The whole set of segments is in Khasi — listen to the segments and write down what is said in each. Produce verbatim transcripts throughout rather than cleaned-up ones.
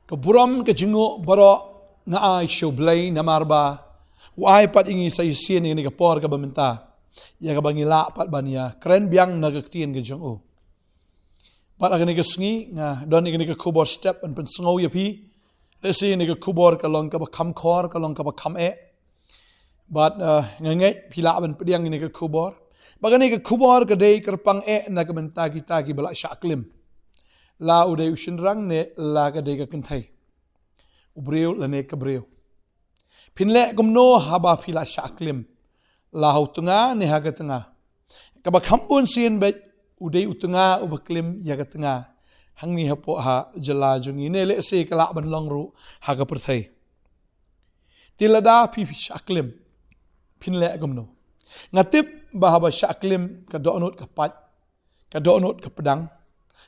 Ka burom ka jingnguh baroh nga ai sha U Blei namar ba u ai pat ïa ngi sa shisien ïa kane ka por kaba mynta, ïa kaba ngi lah pat ban ïa kren biang na ka ktien ka jong u. Bad ha kane ka sngi nga don ïa kane ka khubor step ban pynsngew ïa phi. Lehse ïa kane ka khubor ka long kaba kham khor, ka long kaba kham eh. Bad, eh, nga ngeit phi lah ban pdiang ïa kane ka khubor. Bad kane ka khubor ka dei kyrpang eh na ka bynta kita kiba la shah klim, la u dei u shynrang ne la ka dei ka kynthei, u briew lane ka briew. Phin leh kumno haba phi la shah klim, la ha u tnga ne ha ka tnga? Kaba kham bun sien beit u dei u tnga uba klim ïa ka tnga hangne hapoh ha jylla jong ngi, ne lehse ka lah ban long ruh ha ka pyrthei. Te lada phi, phi shah klim, phin leh kumno? Nga tip ba haba shah klim ka dohnud ka pait, ka dohnud ka pdang,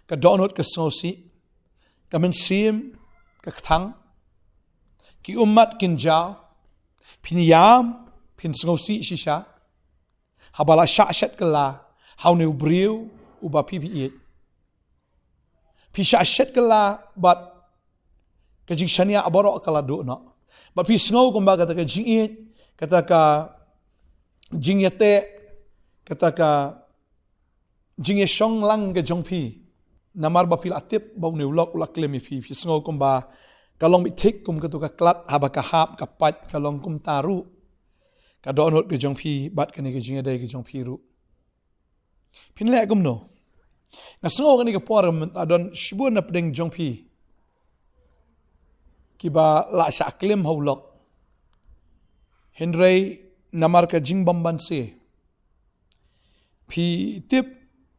ka dohnud ka sngewsih, ka mynsiem ka kthang, ki ummat kin jaw, phin ïam, phin sngewsih shisha haba la shah shet kylla ha une u briew uba phi, phi ïeit. Phi shah shet kylla bad ka jingshaniah baroh ka la duh noh. Bad phi sngew kumba kata ka jingïeit, kata ka jingïateh, kata ka jingïashong lang ka jong phi, namar ba phi la tip ba une u lok u la klim ïa phi. Phi sngew kumba ka long beit thik kum katu ka klat haba ka hap ka pait, ka long kumta ruh ka dohnud ka jong phi bad kane ka jingïadei ka jong phi ruh. Phin leh kumno? Nga sngew kane ka por mynta don shibun na pdeng jong phi kiba la shah klim ha u lok, hynrei namar ka jingbymbanse phi tip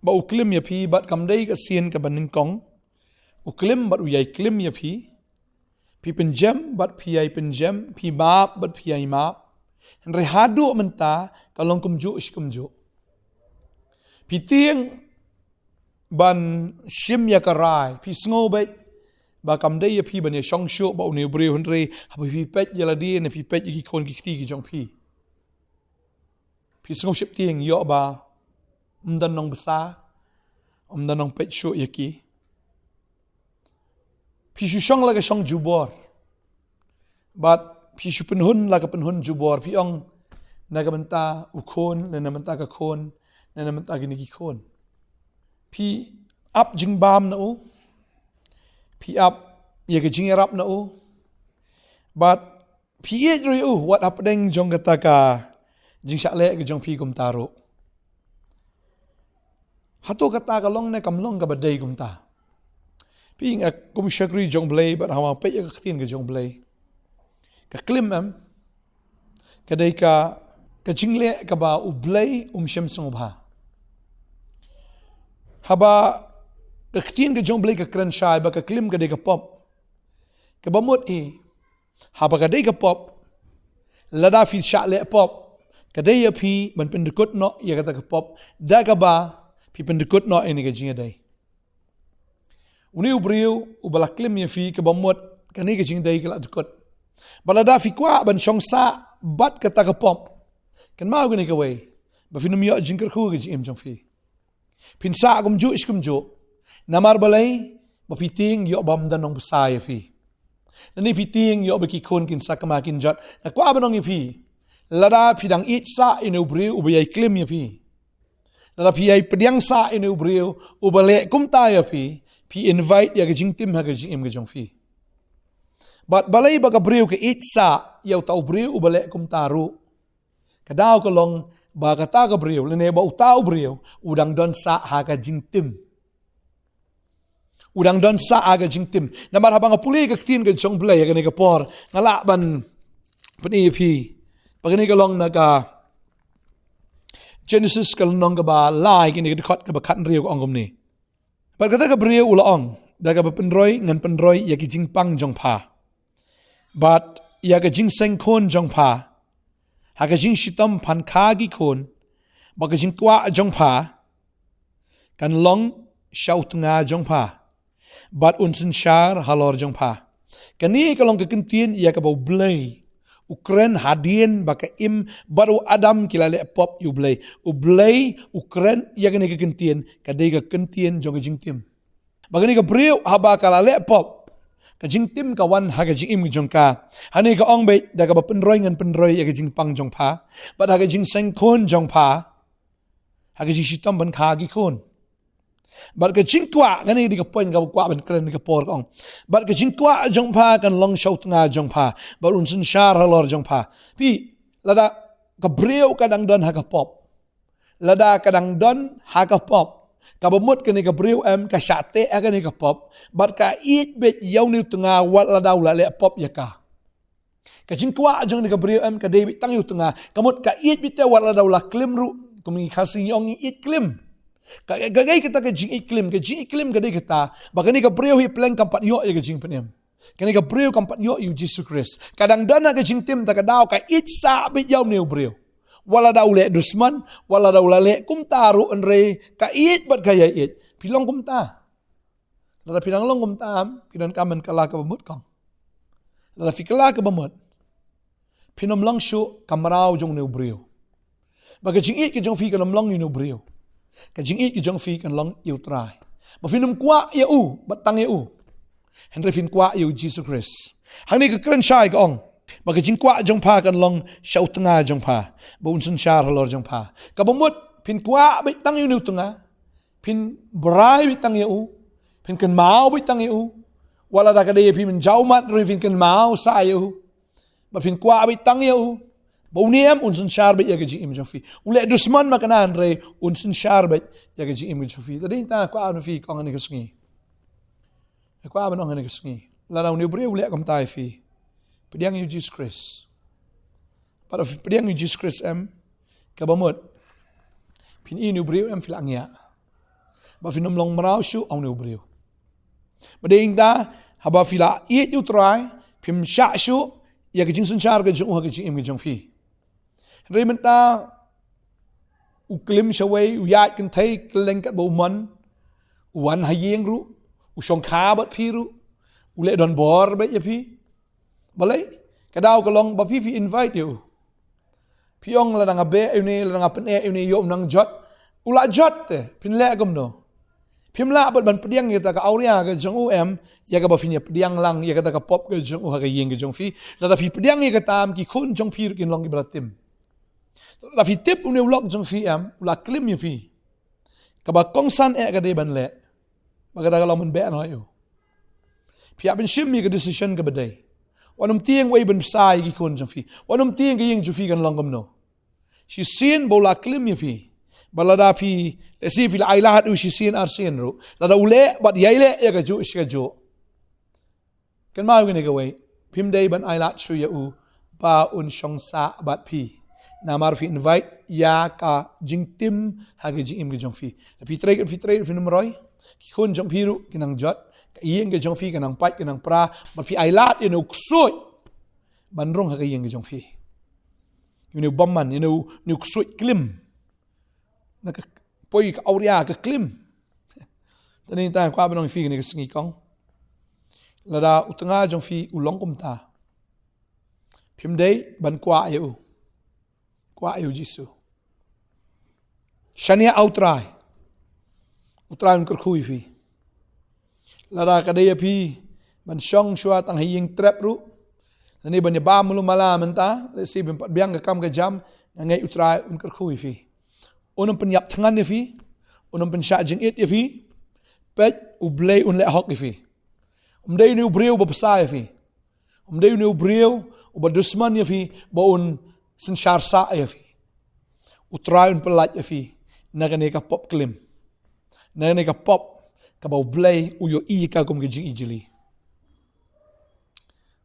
ba u klim ïa phi bad kam dei ka sien kaba nyngkong. U klim bad u ïai klim ïa phi. Phi pynjem bad phi ïai pynjem, phi map bad phi ïai map. Hynrei haduh mynta ka long kumjuh shi kumjuh. Phi tieng ban shim ïa ka rai, phi sngew beit ba kam dei ïa phi ban ïashong shuh bad une u briew, hynrei haba phi peit ïa lade ne phi peit ïa ki khun ki kti ki jong phi, phi sngew sheptieng ïoh ba ym don nongbsa, ym don nongpeit shuh ïa ki. Phi shu shong la ka shong jubor bad phi shu pynhun la ka pynhun jubor, phi ong na ka bynta u khun, na, na bynta ka khun, na, na bynta kine ki khun. Phi ap jingbam na u, phi ap ïa ka jingïarap na u, bad phi ïeit ruh ïa u wat hapdeng jong kata ka jingshah leh ka jong phi kumta ruh. Hato kata ka long ne kam long kaba dei kumta? Phi, nga kum shakri jong Blei bad haba peit ïa ka ktien ka jong Blei, ka klim em, ka dei ka, ka jingleh kaba U Blei um shem sngewbha. Haba ka ktien ka jong Blei ka kren shai ba ka klim ka dei ka pop. Kaba mut hi, haba ka dei ka pop, lada phi shah leh pop, ka dei ïa phi ban pyndykut noh ïa kata ka pop da kaba phi pyndykut noh ïa kane ka jingïadei. Une u briew uba la klim ïa phi, kaba mut kane ka jingïadei ka la dykut. Bad lada phi kwah ban shong sah bad kata ka pop, kynmaw kane kawei, ba phin ym ïoh jingkyrkhu ha ka jingim jong phi. Phin sah kumjuh shi kumjuh. Namar balei? Ba phi tieng ïoh ba ym don nongbsa ïa phi. Lane phi tieng ïoh ba ki khun kin sakma kin jot. Nga kwah ban ong ïa phi, lada phi dang ïeit sah ïa une u briew uba ïai klim ïa phi, lada phi ïai pdiang sah ïa une u briew uba leh kumta ïa phi, phi invite ïa ka jingtim ha ka jingim ka jong phi. Bad balei ba ka briew ka ïeit sah ïa uta u briew uba leh kumta ruh? Ka daw ka long ba kata ka briew lane ba uta u briew u dang don sah ha ka jingtim. U dang don sah ha ka jingtim. Namar haba nga pule ka ktien ka jong Blei ha kane ka por, nga lah ban pyni ïa phi ba kane ka long na ka Genesis ka lynnong kaba lai, kane ka dkhot kaba khathynriew, ka ong kumne: Bad kata ka briew u la ong, da kaba pynroi ngan pynroi ïa ki jingpang jong pha bad ïa ka jingseng khun jong pha, ha ka jingshitom phan kha ki khun, bad ka jingkwah jong pha kan long sha u tnga jong pha, bad un synshar halor jong pha. Kane ka long ka ktien ïa kaba U Blei u kren hadien ba ka Im bad u Adam ki la leh pop ïa U Blei. U Blei u kren ïa kane ka ktien, ka dei ka ktien jong ka jingtim. Ba kane ka briew haba ka la leh pop, Ka jingtim ka wan ha ka jingim jong ka. Hangne ka ong beit da kaba pynroi ngan pynroi ïa ka jingpang jong pha. Bad ha ka jingseng khun jong pha. Ha ka jingshitom ban kha ki khun. Bad ka jingkwah, kane dei ka point kaba kwah ban kren ha kane ka por ka ong. Bad ka jingkwah jong pha kan long sha u tnga jong pha. Bad un synshar halor jong pha. Phi, lada ka briew ka dang don ha ka pop. Lada ka dang don ha ka pop. Kaba mut kane ka briew em ka shah teh ha kane ka pop. Bad ka ïeit beit ïa une u tnga wat lada u la leh pop ïa ka. Ka jingkwah jong kane ka briew em ka dei beit tang ïa u tnga. Ka mut ka ïeit beit te wat lada u la klim ruh. Kum ngi Khasi ngi ong ngi ïeit klim. Ka, ka, ka, kata ka jingïeit klim, ka jingïeit klim ka dei kata. Ba kane ka briew hi pleng kam pat ïoh ïa ka jingpynim. Kane ka briew kam pat ïoh ïa u Jisu Khrist. Ka dang don ha ka jingtim ta ka daw ka ïeit sah beit ïa une u briew. Wat lada u leh dusmon, wat lada u la leh kumta ruh hynrei ka ïeit bad ka ïa ïeit. Phi long kumta. Lada phi dang long kumta, phi donkam ban kylla kaba mut kong. Lada phi kylla kaba mut. Phin ym long shuh ka mraw jong une u briew. Ba ka jingïeit ka jong phi kan ym long ïa une u briew. Ka jingïeit ka jong phi kan long ïa u Trai. Ba phin ym kwah ïa u, bad tang ïa u. Hynrei phin kwah ïa u Jisu Khrist. Hangne ka kren shai ka ong. Ba ka jingkwah jong pha kan long sha u tnga jong pha. Ba un synshar halor jong pha. Kaba mut phin kwah beit tang ïa une u tnga. Phin brai beit tang ïa u. Phin kynmaw beit tang ïa u. Wat lada ka dei ïa phi mynjaw mat ruh phin kynmaw sah ïa u. Bad phin kwah beit tang ïa u. Ba une em un synshar beit ïa ka jingim jong phi. U leh dusmon ma kane hynrei un synshar beit ïa ka jingim jong phi. Te dei ta kwah ban ong ïa phi kong ha kane ka sngi. Kwah ban ong ha kane ka sngi. Lada une u briew u leh kumta ïa phi. Pdiang ïa u Jisu Khrist. Bad pdiang ïa u Jisu Khrist em. Kaba mut. Phin ïeit une u briew em phi la ngiah. Ba phin ym long mraw shuh ha une u briew. Ba dei ïa kata, haba phi la ïeit ïa u Trai, phim shah shuh, ïa ka jingsynshar ka jong u ha ka jingim ka jong phi. Hynrei mynta, u klim shawei, u ïaid kynthei, kylleng katba u mon, u wan ha ïing ruh, u shongkha bad phi ruh, u leh donbor beit ïa phi. Balei, ka daw ka long ba phi phi invite ïa u. Phi ong lada nga beh ïa une, lada nga pyneh ïa une, ïoh u nang jot. U la jot te, phin leh kumno. Phim lah bad ban pdiang ïa kata ka awria ka jong u em, ïa kaba phin ïa pdiang lang, ïa kata ka pop ka jong u ha ka ïing ka jong phi. Lada phi pdiang ïa kata em ki khun jong phi ruh kin long kiba la tim. Lada phi tip une u lok jong phi em, u la klim ïa phi. Kaba kongsan eh ka dei ban leh. Ba kata ka long ban beh noh ïa u. Phi hap ban shim ïa ka decision kaba dei. Wat nym tieng wei ban bsa ïa ki khun jong phi. Wat nym tieng ka ïing jong phi kan long kumno. Shisien ba u la klim ïa phi. Ba lada phi, lehse phi la ailad ïa u shisien arsien ruh. Lada u leh, bad ïai leh ïa kajuh shi kajuh. Kynmaw kane kawei, phim dei ban ailad shuh ïa u, ba un shong sah bad phi. Namar phi invite ïa ka jingtim ha ka jingim ka jong phi. Lada phi trei, phi trei, phin ym roi. Ki khun jong phi ruh, kin nang jot. Ka ïing ka jong phi, ka nang pait, ka nang pra. Bad phi ailad ïa une u ksuid. Ban rung ha ka ïing ka jong phi. Ïa une u bymman, ïa une u, une u ksuid klim. Na ka poi ka awria ka klim. Te dei ta kwah ban ong ïa phi kane ka sngi kong. Lada u tnga jong phi u long kumta. Phim dei ban kwah ïa u. Kwah ïa u Jisu. Shaniah ha u Trai. U Trai un kyrkhu ïa phi. Lada ka dei ïa phi ban shong shuwa tang ha ïing trep ruh. Lane ban ïa bam malu mala mynta, lehse ban pat biang ka kam ka jam, nga ngeit u Trai un kyrkhu ïa phi. Un ym pynïap thngan ïa phi, un ym pynshah jingit ïa phi, peit u Blei un leh hok ïa phi. Um dei une u briew uba bsa ïa phi. Um dei une u briew uba dusmon ïa phi, ba un synshar sah ïa phi. U Trai un pyllait ïa phi, na kane ka pop klim. Na kane ka pop, kaba u Blei u ïohi ïa ka kum ka jingijli.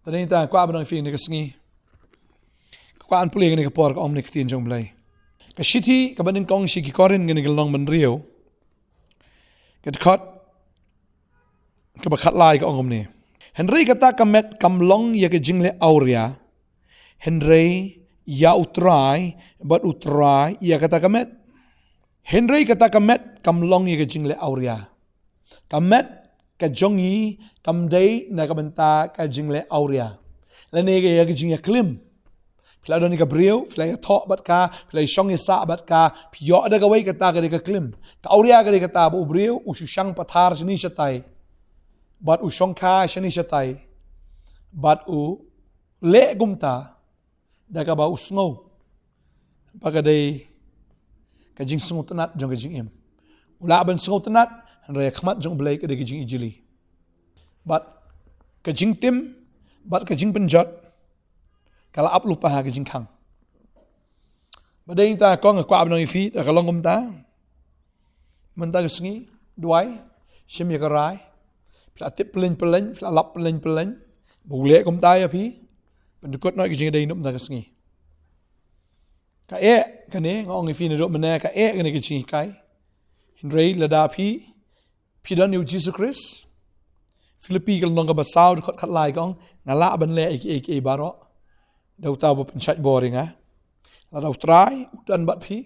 Te dei ta kwah ban ong ïa phi kane ka sngi. Kwah ban pule kane ka por ka ong kane ka ktien jong u Blei. Ka shithi kaba nyngkong sha ki Korinth kane ka lynnong ba hynriew. Ka dkhot kaba khatlai ka ong kumne. Hynrei kata ka met kam long ïa ka jingleh awria. Hynrei ïa u Trai, bad u Trai ïa kata ka met. Hynrei kata ka met kam long ïa ka jingleh awria. Ka met ka jong ngi kam dei na ka bynta ka jingleh awria. Lane ka ïa ka jingïaklim. Phi la don ïa ka briew, phi la ïathoh bad ka, phi la ïashong ïasah bad ka, phi ïoh da kawei, kata ka dei ka klim. Ka awria ka dei kata ba u briew u shu shang pathar shane shatai. Bad u shongkha shane shatai. bad u leh kumta da kaba u sngew ba ka dei ka jingsngewtynnat jong ka jingim. U lah ban sngewtynnat, hynrei ha khmat jong U Blei ka dei ka jingijli. Bad ka jingtim bad ka jingpynjot ka la ap lypa ha ka jingkhang. Bad dei ta kong, nga kwah ban ong ïa phi da ka long kumta. Mynta ka sngi, duwai, shim ïa ka rai. Phi la tip pyllein pyllein, phi la lap pyllein pyllein ba u leh kumta ïa phi. Pyndykut noh ïa ka jingïadei mynta ka sngi. Ka eh kane, nga ong ïa phi naduh mynne, ka eh kane ka jinghikai. Hynrei lada phi, phi don ïa U Jisu Khrist. Philippi ka lynnong kaba saw, dkhot khatlai ka ong, nga lah ban leh ïa kiei kiei baroh da uta uba pynshait bor ïa nga. Lada U Trai u don bad phi,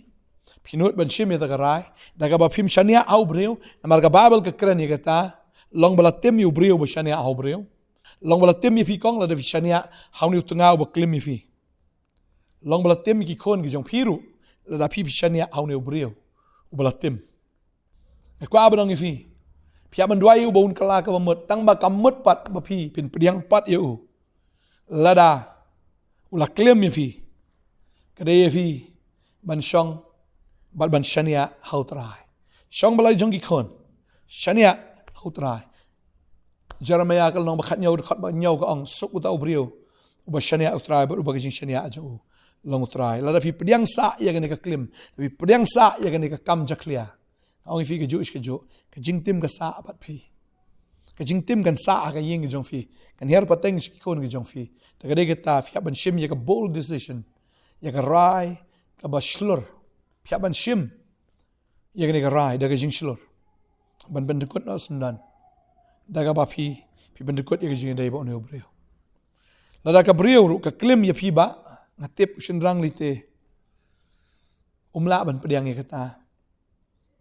phi nud ban shim ïa kata ka rai da kaba phim shaniah ha u briew. Namar ka Baibl ka kren ïa kata, long ba la tim ïa u briew ba shaniah ha u briew. Long ba la tim ïa phi kong lada phi shaniah ha une u tnga uba klim ïa phi. Long ba la tim ïa ki khun ki jong phi ruh lada phi, phi shaniah ha une u briew uba la tim. Nga kwah ban ong ïa phi, phi hap ban duwai ïa u ba un kylla kaba mut, tang ba ka mut pat ba phi phin pdiang pat ïa u. Lada u la klim ïa phi, ka dei ïa phi ban shong bad ban shaniah ha U Trai. Shong bad la jong ki khun, shaniah ha U Trai. Jeremiah ka lynnong ba khathynñiew, dkhot ba hynñiew ka ong, suk uta u briew uba shaniah ha U Trai bad uba ka jingshaniah jong u long U Trai. Lada phi pdiang sah ïa kane ka klim, phi pdiang sah ïa kane ka kam jakhlia, nga ong ïa phi kajuh shi kajuh, ka jingtim ka sah bad phi. Ka jingtim kan sah ha ka ïing ka jong phi, kan hiar pateng sha ki khun ki jong phi. Te ka dei kata, phi hap ban shim ïa ka bold decision, ïa ka rai kaba shlur. Phi hap ban shim ïa kane ka rai da ka jingshlur ban pyndykut noh syndon da kaba phi, phi pyndykut ïa ka jingïadei bad une u briew. Lada ka briew ruh ka klim ïa phi, ba nga tip u shynrang lei te um lah ban pdiang ïa kata.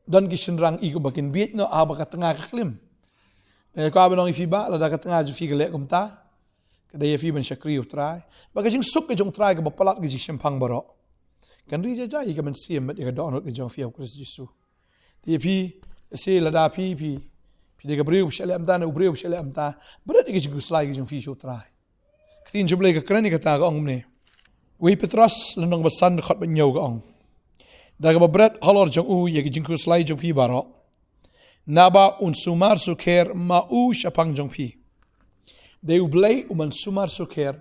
Don ki shynrang i kumba kin bieit noh haba ka tnga ka klim. Nga kwah ban ong ïa phi ba lada ka tnga jong phi ka leh kumta, ka dei ïa phi ban shakri U Trai, ba ka jingsuk ka jong U Trai kaba palat ka jingshemphang baroh kan ri jai jai ïa ka mynsiem bad ïa ka dohnud ka jong phi ha U Khrist Jisu. Te ïa phi, lehse lada phi, phi, phi dei ka briew ba shah leh kumta ne u briew ba shah leh kumta, bret ïa ka jingkhuslai ka jong phi sha U Trai. Ka ktien jong U Blei ka kren ïa kata, ka ong kumne. Wei Petros lynnong ba san, dkhot ba hynñiew ka ong, da kaba bret halor jong u ïa ka jingkhuslai jong phi baroh, naba un sumar sukher ma u shaphang jong phi. Dei U Blei uban sumar sukher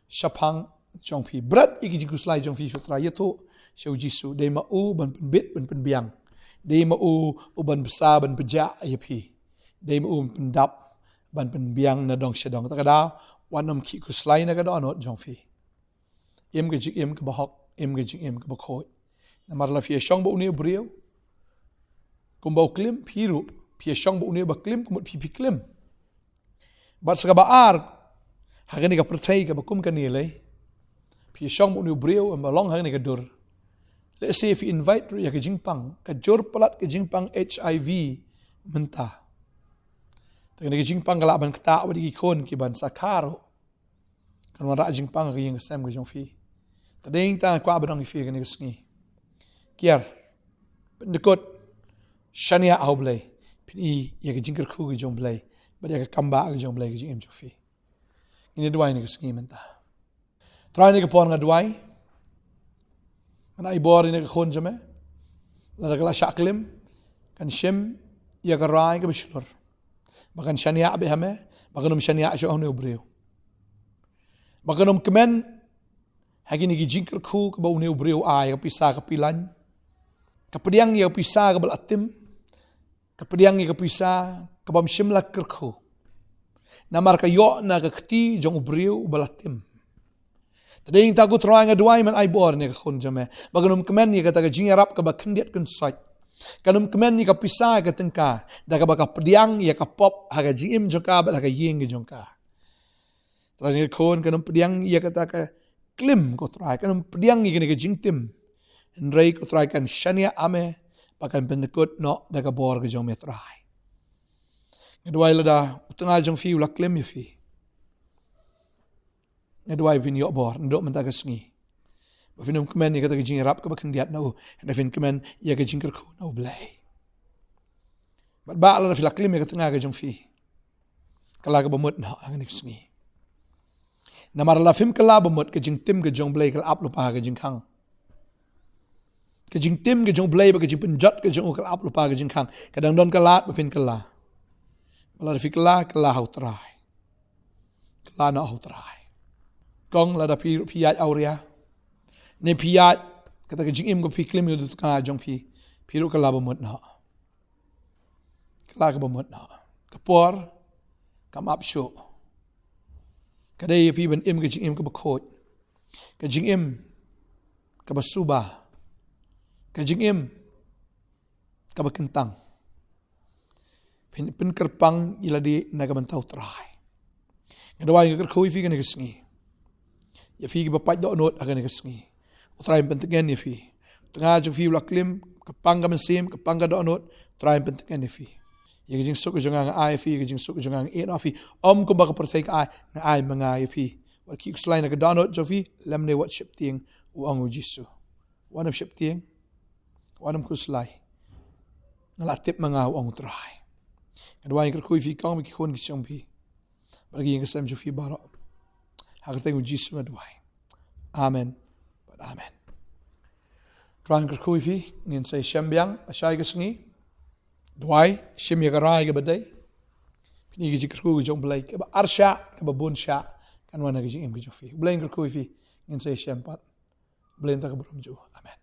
shaphang jong phi. Bret ïa ki jingkhuslai jong phi sha U Trai, ïathuh sha U Jisu. Dei ma u ban pynbit ban pynbiang. Dei ma u uban bsa ban pynjah ïa phi. Dei ma u ban pyndap ban pynbiang na dong sha dong. Kata ka daw wat nym khih khuslai na ka dohnud jong phi. Im ka jingim kaba hok, im ka jingim kaba khuid. Namar la phi ïashong bad une u briew kumba u klim, phi ruh phi ïashong bad une uba klim, ka mut phi, phi klim. Bad sa kaba ar, ha kane ka pyrthei kaba kum kane lei, phi ïashong bad une u briew uba long ha kane ka dur. Lehse phi invite ruh ïa ka jingpang, ka jur palat ka jingpang HIV mynta. Te kane ka jingpang ka lah ban ktah bad ïa ki khun ki ban sa kha ruh. Kan wanrah jingpang ha ka ïing ka sem ka jong phi. Te dei ta nga kwah ban ong ïa phi kane ka sngi. Kiar, pyndykut, shaniah ha U Blei, phin i ïa ka jingkyrkhu ka jong U Blei bad ïa ka kam ba ka jong U Blei ha ka jingim jong phi. Ngin ïa duwai ha kane ka sngi mynta. Trai, ha kane ka por nga duwai, ngan ai bor ïa kane ka khun jong me, lada ka la shah klim, kan shim ïa ka rai kaba shlur, ba kan shaniah beit ha me, ba kan ym shaniah shuh ha une u briew, ba kan ym kmen ha kine ki jingkyrkhu kaba une u briew u ai, ka pisa ka pilan, ka pdiang ïa ka pisa kaba la tim, ka pdiang ïa ka pisa kabym shym la kyrkhu, namar ka ïoh na ka kti jong u briew uba la tim. Te dei ta ko Trai, nga duwai, men ai bor ïa kane ka khun jong me ba kan ym kmen ïa kata ka jingïarap kaba khyndiat khynsoit, kan ym kmen ïa ka pisa, ïa ka tyngka, da kaba ka pdiang ïa ka pop ha ka jingim jong ka bad ha ka ïing ka jong ka. Trai, kane ka khun kan ym pdiang ïa kata ka klim ko Trai, kan ym pdiang ïa kane ka jingtim. Hynrei ko Trai kan shaniah ha me, ba kan pyndykut noh da ka bor ka jong me Trai. Nga duwai lada u tnga jong phi u la klim ïa phi, nga duwai phin ïoh bor naduh mynta ka sngi, ba phin ym kmen ïa kata ka jingïarap kaba khyndiat na u, hynrei phin kmen ïa ka jingkyrkhu na U Blei. Bad ba lada phi la klim ïa ka tnga ka jong phi, kylla kaba mut noh ha kane ka sngi. Namar lada phim kylla ba mut, ka jingtim ka jong U Blei ka la ap lypa ka jingkhang. Ka jingtim ka jong U Blei bad ka jingpynjot ka jong u ka la ap lypa ka jingkhang. Ka dang don ka lad ba phin kylla. Lada phi kylla, kylla ha U Trai. Kylla noh ha U Trai. Kong, lada phi, phi ïaid awria, ne phi ïaid kata ka jingim kaba phi klim ïa u tnga jong phi, phi ruh kylla ba mut noh. Kylla kaba mut noh. Ka por kam ap shuh. Ka dei ïa phi ban im ka jingim kaba khuid, ka jingim kaba suba, ka jingim kaba kyntang. Phin pynkyrpang ïa lade na ka bynta U Trai. Nga duwai, nga kyrkhu ïa phi kane ka sngi. Ïa phi kiba pait dohnud ha kane ka sngi, U Trai un pyntngen ïa phi. Tnga jong phi u la klim, ka pang ka mynsiem, ka pang ka dohnud, U Trai un pyntngen ïa phi. Ïa ka jingsuk ka jong nga nga ai ïa phi, ïa ka jingsuk ka jong nga nga ïeh noh ïa phi. Ym kumba ka pyrthei ka ai, nga ai ma nga ïa phi. Wat khuslai na ka dohnud jong phi, lymne wat sheptieng, u ong U Jisu. Wat nym sheptieng, wat nym khuslai. Nga la tip ma nga, u ong U Trai. Nga duwai, nga kyrkhu ïa phi Kong, bad ki khun ki jong phi, bad ki ïing ki sem jong phi baroh. Ha ka kyrteng U Jisu nga duwai. Amen. Bad amen. Trai un kyrkhu ïa phi, ngin sa ïashem biang lashai ka sngi. Duwai, shim ïa ka rai kaba dei. Phin ïohi ka jingkyrkhu ka jong U Blei kaba arshah, kaba bun shah, kan wan ha ka jingim ka jong phi. U Blei un kyrkhu ïa phi, ngin sa ïashem pat. U Blei un ai ka burom jong u. Amen.